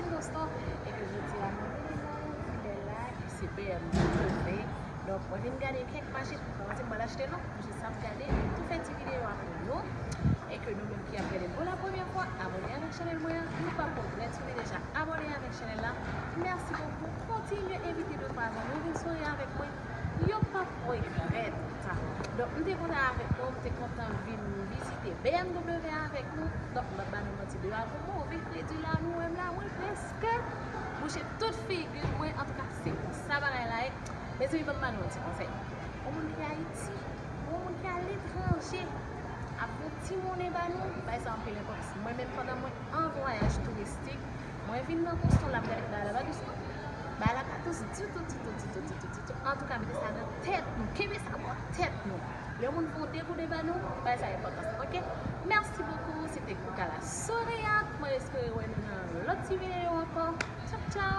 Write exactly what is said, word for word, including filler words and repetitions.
Boston, e ke jodi a mwen vini nan vilaj la, ki se B M W. Donk, mwen vin gade kèk machin, mwen pa di m pral achte non, mwen jis ap gade, tou fè ti videyo a pou nou. E ke nou menm ki ap gade l pou la premyè fwa, abòne avèk chanèl mwen an, nou p ap regrèt si w te deja abòne avèk chanèl la. Mèsi bokou, kontinye envite de twa zanmi w vin souri avèk mwen, yo p ap regrèt. Donk, m te kontan avèk nou, m te kontan vin vizite B M W avèk nou. Donk, m ap ba nou manti, de a pou move kredi la, nou wè m la, mwen prèske bouche tout figi mwen. Antouka, se konsa bagay la ye. Mezanmi, ban m ba nou yon ti konsèy. Yon moun ki Ayiti, yon moun ki aletranje, ap voye ti monnen ba nou, bay sa anpil enpòtans. Mwen menm, pandan mwen an vwayaj touristik, mwen vin nan Boston la, m gade bagay la pa dous non. Bagay la pa dous ditou, ditou, ditou, ditou, ditou. Antouka, mete sa nan tèt nou, kenbe sa bò tèt nou. Lè yon moun voye de gouden ba nou, bay sa enpòtans, oke? Mèsi bokou, se te Kouka la Souriante. Mwen espere wè nou nan lòt ti videyo ankò. Tchao, tchao!